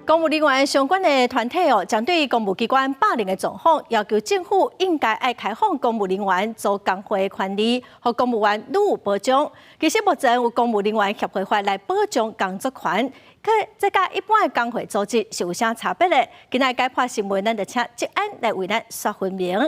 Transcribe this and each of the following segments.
公務人員相關的團體哦，針對公務機關霸凌的狀況，要求政府應該愛開放公務人員組工會的權利，予公務員愈有保障。其實目前有公務人員協會法來保障工作權，可這佮一般的工會組織是有啥差別的？今仔解破新聞，咱就請哲安來為咱說分明。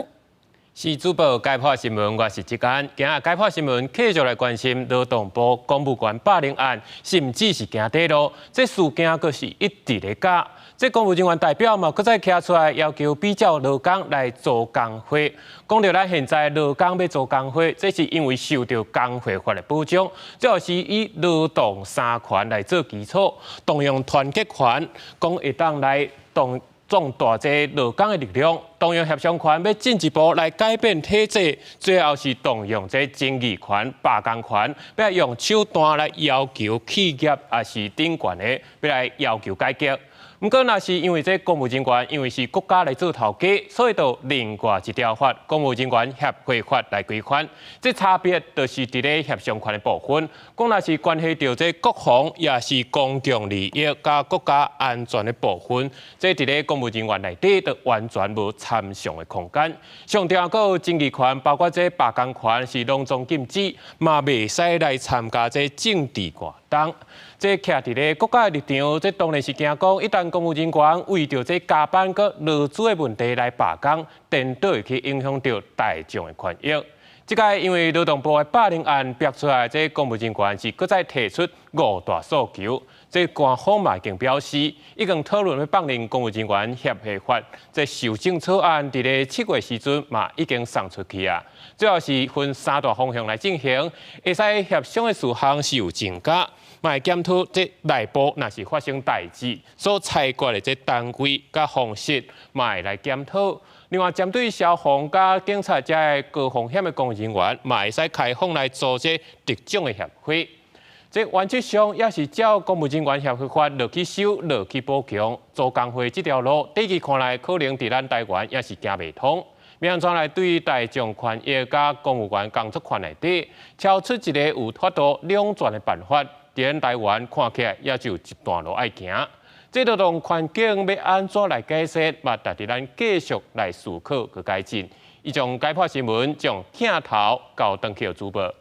是主播解破新聞，我是哲安。今仔解破新聞繼續來關心勞動部公務員霸凌案，是毋只是行短路？這事件閣是一直咧加。這公務人員代表嘛，閣再徛出來要求比照勞工來組工會。講著咱現在勞工欲組工會，這是因為受著工會法的保障，最後是以勞動三權來做基礎，動用團結權，講會當來動壯大這勞工的力量，動用協商權欲進一步來改變體制，最後是動用這爭議權、罷工權，欲用手段來要求企業抑是頂懸的，欲來要求改革。毋過，若是因為這公務人員因為是國家來做頭家，所以就另外一條法《公務人員協會法》來規範。這差別就是佇咧協商權的部分，講若是關係著這國防，抑是公共利益佮國家安全的部分，這佇咧公務人員內底就完全無參詳的空間。上重要閣有爭議權，包括這罷工權是攏總禁止，嘛袂使來參加這政治活動。這徛佇咧國家的立場，這當然是驚講，一旦公務人員為著這加班佮勞資的問題來罷工，顛倒會去影響著大眾的權益。這擺因為勞動部的霸凌案爆出來，這公務人員是閣再提出五大訴求。這官方嘛已經表示，已經討論欲放任公務人員協會法，這修正草案佇咧7月時陣嘛已經送出去啊。主要是分三大方向來進行，會使協商的事項是有增加，嘛會檢討這內部若是發生代誌所裁決的這單位佮方式，嘛會來檢討。另外，針對消防佮警察這个高風險的公務人員，嘛會使開放來組織特種的協會。這原則上也是照公務人員協會法落去修、落去補強，組工會這條路，短期看來可能佇咱台灣也是行袂通。欲按怎來對大眾權益佮公務員工作權內底，敲出一個有法度兩全的辦法，佇咱台灣看起來也就有一段路愛行。這勞動環境欲按怎來改善，嘛值得咱繼續來思考佮改進。以上解破新聞將鏡頭交轉去予主播。